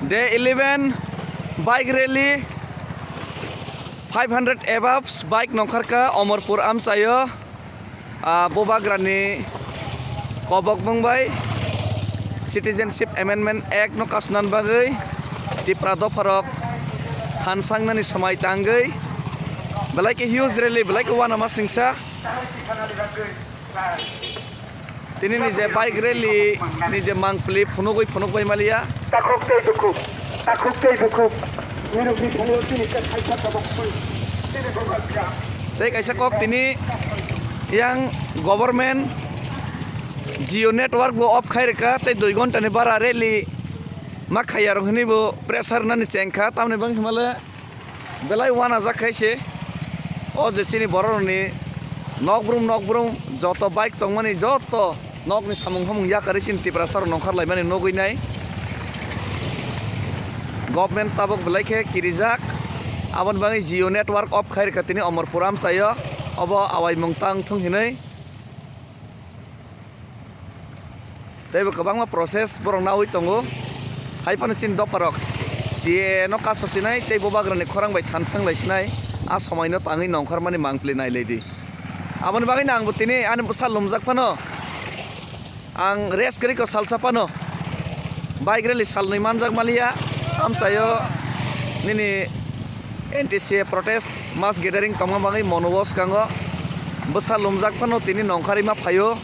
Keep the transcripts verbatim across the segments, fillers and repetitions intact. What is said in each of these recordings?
Day eleven bike rally, five hundred above bike nongkharkha Omorpur amchaio. Ah, Bubagrani kobokmung bai Citizenship Amendment Act no kasnan bagwi Tipra dopharok thansangnani swmai tangwi belai khe huge rally, belai khe uanama singsa. Tini ni je bike rally ni je mangpili phunugwi phunuk bai maliya. Takhuk tei bukhuk, takhuk tei bukhuk. Nirok ni thani o chini kaisa tabok pui, chini bubagra. Tei kaisa kok tini yang government Jio network bo off khai rwkha tei dui ghonta ni bara rally ma khaiya rok hinwi bo pressure nani chengkha tamni bang himale. Belai uanajak khai se. O je chini borok rokni nokbrum nokbrum joto bike tongmani joto nokni samung hamung yakarwi chini Tiprasa rok nongkhar laimani nugwi nai. Government tabuk belai khe kirijak. Aboni bagwi Jio network off khai rwkha tini Omorpur amchaio. Obo awaimung tang thung hinwi. Tei bo kwbangma process borok nawi tongo. Hai phano chini dopharok C A A no kaso sinai tei Bubagrani khorang bai thansang lai sinai. A somaino tangwi nongkhormani mangpili nai lai di. Aboni bagwino ang bo tini ani bwsa lumjak phano. Ang rest kwrwi kok salsa phano. Bike rally salnwi manjak maliya. Amchaio nini N T C A protest mass gathering tongma bagwi mono o swkango. Bwsa lumjak phano tini nongkharwi ma phaio.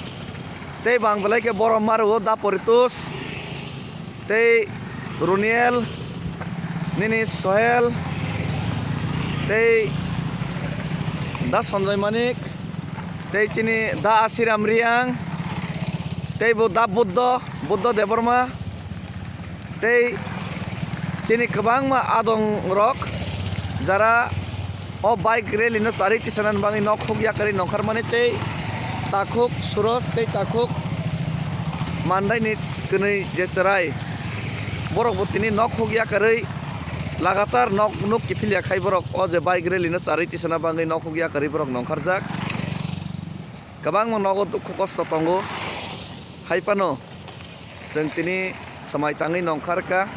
Tei bang belai khe borom ma rwo da Poritus, tei Runiel, nini Sohel, tei da Sanjoy Manik, tei chini da Asiram Riang, tei bo da Buddho, Buddho Debbarma. Tei chini kwbangma adong rok jara o bike rally no charwi tisanani bagwi nok huk yakarwi nongkharmani tei takhuk Suros tei takhuk Mandaini kwnwi je chwrai borok bo tini nok huk yakarwi lagatar nok nuk kiphilya khai borok o je bike rally no charwi tisana bagwi nok huk yakarwi borok nongkharjak. Kwbangma nogo dukhu kosto tongo hai phano. Chwng tini swmai tangwi nongkharkha.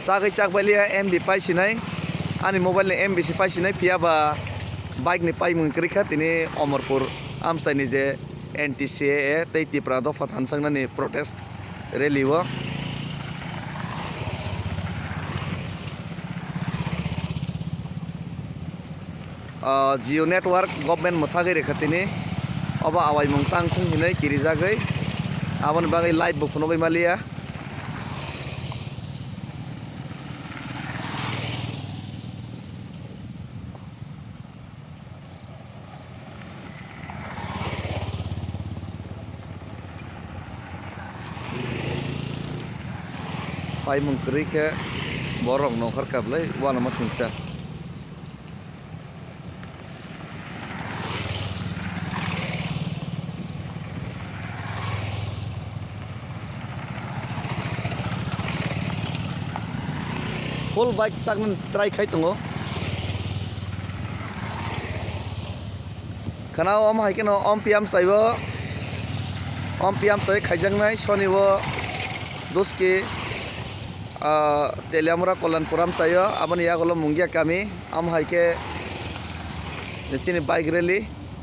Chagwi chakbailiya M B paisinai, ani mobile ni M B se paisinai, phiya ba bike ni paimung kwrwikha tini Omorpur amchaini je N T C A A tei Tipra dopha thansangnani protest rally o. Ah, Jio network government mwthagwi rwkha tini, obo awaimung tang thung hinwi kirijagwi, aboni bagwi live bo phunugwi maliya. Paimung kwrwi khe borok nongkhor kablai uanama singsa. Full bike chaknani try khai tongo. Khana o omo hai kheno om piyam saibo, om piyam sai khaijaknai soni o doski, ah, Teliamura Kollanpur amchaio, aboni yagulo Mungia kami, omo hai khe chini bike rally.